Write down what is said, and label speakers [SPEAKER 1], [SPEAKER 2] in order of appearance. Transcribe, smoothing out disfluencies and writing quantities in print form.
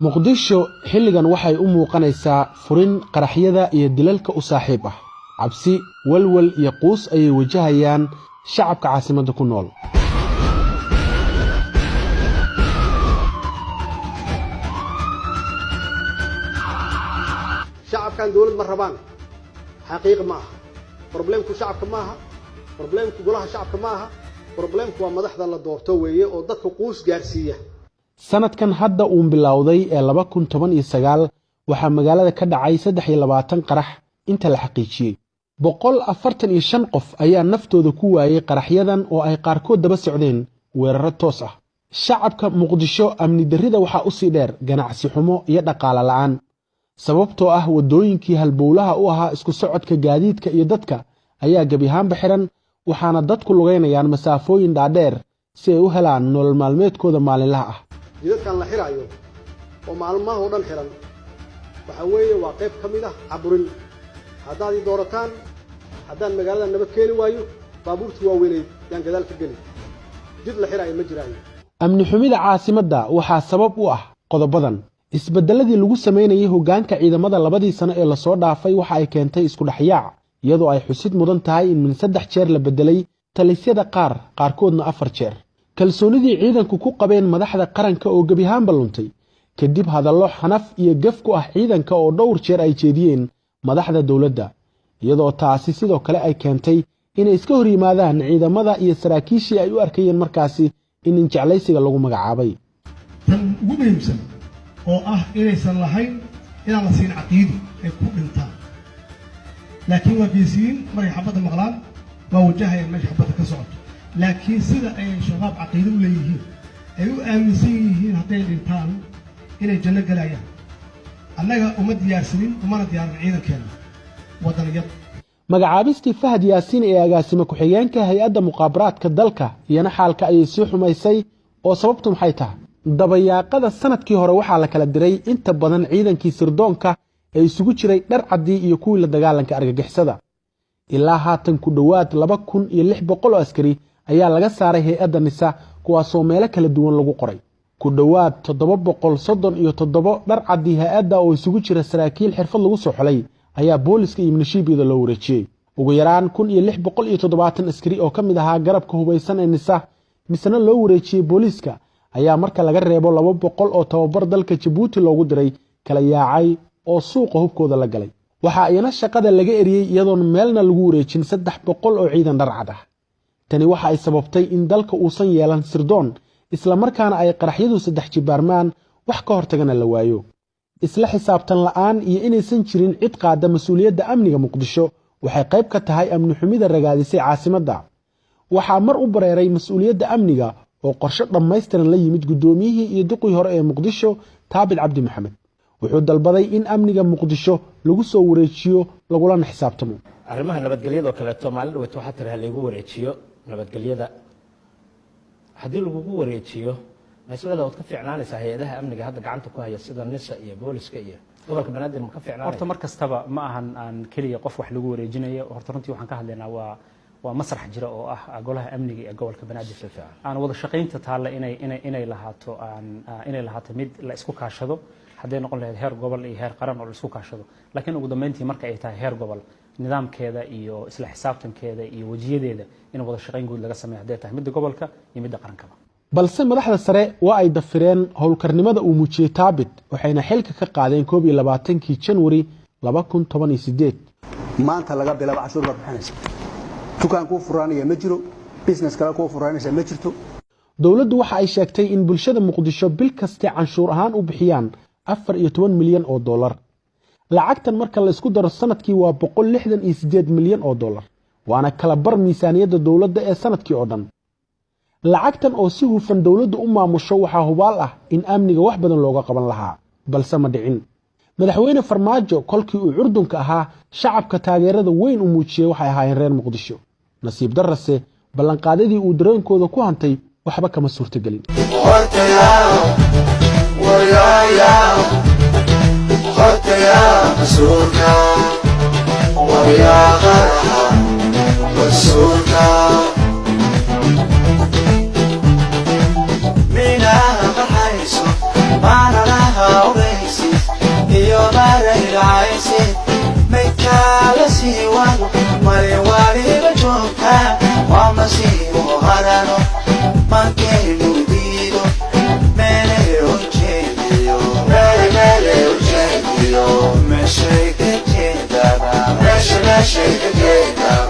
[SPEAKER 1] Muqdisho xilligan waxay u muuqanaysaa furin qaraxyada iyo dilalka u saaxiib ah. Cabsi, walwal iyo quus ayay wajahayaan shacabka caasimadda ku nool.
[SPEAKER 2] Shacabkan dowlad ma rabaan, xaqiiq ma aha. Problemku shacabka ma aha, problemku golaha shacabka ma aha, problemku waa madaxda la doorto weeye oo dadka quus gaarsiiya.
[SPEAKER 1] Sanadkan hadda uun bilowday ee 2019 waxaa magaalada ka dhacay 23 qarax inta la xaqiijiyey. 145 qof ayaa naftooda ku waayey qaraxyadan oo ay qaarkood daba socdeen weerarro toos ah. Shacabka Muqdisho amni darrida waxaa u sii dheer ganacsi xumo iyo dhaqaale la'aan, sababtoo ah waddooyinkii halbowlaha u ahaa isku socodka gaadiidka iyo dadka ayaa gebi ahaanba xiran, waxaana dadku lugaynayaan masaafooyin dhaadheer si ay u helaan nolol maalmeedkooda maalinlaha ah.
[SPEAKER 2] Jidadkan la xiraayo oo maalmaha oo dhan xiran waxaa weeye waa qayb ka mid ah caburin. Haddaad ii doorataan, haddaan magaalada nabad keeni waayo, baabuurtii waaweyneyd yaan gadaal ka geli, jid la xiraayo ma jiraayo.
[SPEAKER 1] Amni xumida caasimadda waxaa sabab u ah qodobadan. Isbeddelladii lagu samaynayay hoggaanka ciidamada labadii sano ee lasoo dhaafay waxa ay keentay isku dhexyaac, iyadoo ay xusid mudan tahay in min 3 jeer la beddelay talisyada qaar, qaarkoodna 4 jeer. Kalsoonidii ciidanku ku qabeen madaxda qaranka oo gebi ahaanba luntay kadib hadallo xanaf iyo gaf ku ah ciidanka oo dhowr jeer ay jeediyeen madaxda dowladda, iyadoo taasi sidoo kale ay keentay inay iska hor yimaadaan ciidamada iyo saraakiishii ay u arkayeen markaasi in ninjeclaysiga lagu magacaabay.
[SPEAKER 3] Tan ugu muhiimsan oo ah inaysan lahayn inaan la siin caqiido ay ku dhintaan, laakiin waa geesiyiin. Markay xabadda maqlaan waa wajahayaan meesha xabadda ka socoto, laakiin sida ay shabaab caqiido u leeyihiin, ay u aaminsan yihiin hadday dhintaan inay janno gelayaan, annaga uma diyaarsanin, umana diyaarin ciidankeenna waddaniyad.
[SPEAKER 1] Magacaabistii Fahad Yaasiin ee agaasime ku-xigeenka hay-adda muqaabaraadka dalka iyana xaalka ayay sii xumaysay, oo sababtu maxay tahay? Dabayaaqada sanadkii hore waxaa la kala diray inta badan ciidankii sirdoonka ee isugu jiray dhar caddii iyo kuwii la dagaalanka argagixisada. Ilaa haatan ku dhowaad 2600 oo askari ayaa laga saaray hay-adda NISA, kuwaasoo meelo kala duwan lagu qoray. Ku dhowaad 737 dhar caddii hay-adda oo isugu jira saraakiil xirfad lagu soo xulay ayaa booliska iyo milishiibiyada loo wareejiyey. Ugu yaraan 1670 askari oo ka mid ahaa garabka hubaysan ee NISA misena loo wareejiyey booliiska ayaa marka laga reebo 200 oo tababar dalka Jabuuti loogu diray kala yaacay oo suuqa hubkooda la galay. Waxaa iyana shaqada laga eriyey iyadoon meelna lagu wareejin 300 oo ciidan dharcad ah. Tani waxa ay sababtay in dalka uusan yeelan sirdoon, isla markaana ay qaraxyadu 3 jibaarmaan, wax ka hortagana la waayo. Isla xisaabtan la'aan iyo inaysan jirin cid qaada mas'uuliyadda amniga Muqdisho waxay qayb ka tahay amni xumida ragaadisay caasimadda. Waxaa mar u bareeray mas'uuliyadda amniga oo qorshe dhammaystiran la yimid guddoomiyihii iyo duqii hore ee Muqdisho, Taabit Cabdi Maxamed. Wuxuu dalbaday in amniga Muqdisho lagu soo wareejiyo lagulana xisaabtamo.
[SPEAKER 4] Arrimaha nabadgelyada oo kaleeto, maalin dhaweyto waxaa tiri ha laygu wareejiyo nabadgelyada. Haddii lagugu wareejiyo, maslada waad ka fiicnaanaysaa hay-adaha amniga hadda gacanta ku haya sida NISA iyo booliska iyo gobolka Banaadir, ma ka fiicnaanaya?
[SPEAKER 5] Horta mar kastaba ma ahan aan keliya qof wax lagu wareejinayo. Horta runtii waxaan ka hadlaynaa waa masrax jira oo ah golaha amniga ee gobolka Banaadir. Aan wada shaqaynta taalla inay lahaato aan inay lahaato mid la isku kaashado, hadday noqon lahayd heer gobol iyo heer qaran oo la isku kaashado. Laakiin ugu dambeyntii marka ay tahay heer gobol, nidaamkeeda iyo isla xisaabtankeeda iyo wejiyadeeda in wada shaqayn guud laga sameeyo, hadday tahay midda gobolka iyo midda qarankaba.
[SPEAKER 1] Balse madaxda sare waa ay dafireen howlkarnimada uu muujiyey Taabit, waxayna xilka ka qaadeen 21-kii Janwari 2018.
[SPEAKER 6] Maanta laga bilaabo cashuur baad bixinaysa, dukaan kuu furaanaya ma jiro, business kale kuu furaanaysa ma jirto.
[SPEAKER 1] Dowladdu waxa ay sheegtay in bulshada Muqdisho bil kaste canshuur ahaan u bixiyaan 14 milyan oo dollar. Lacagtan marka la isku daro sanadkii waa 168 milyan oo dollar, waana kala bar miisaaniyadda dowladda ee sanadkii oo dhan. Lacagtan oo si hufan dowladdu u maamusho waxaa hubaal ah in amniga wax badan looga qaban lahaa, balse ma dhicin. Madaxweyne Farmaajo kolkii uu curdunka ahaa shacabka taageerada weyn u muujiyey waxay ahaayeen reer Muqdisho. Nasiib darrase ballanqaadadii uu dareenkooda ku hantay waxba kama suurtagelin.
[SPEAKER 7] Masiibo harano makeenu diido meele ujeediyo meele meele ujeediyo meeshay ka jeedaba meesha meeshay ka jeedaba.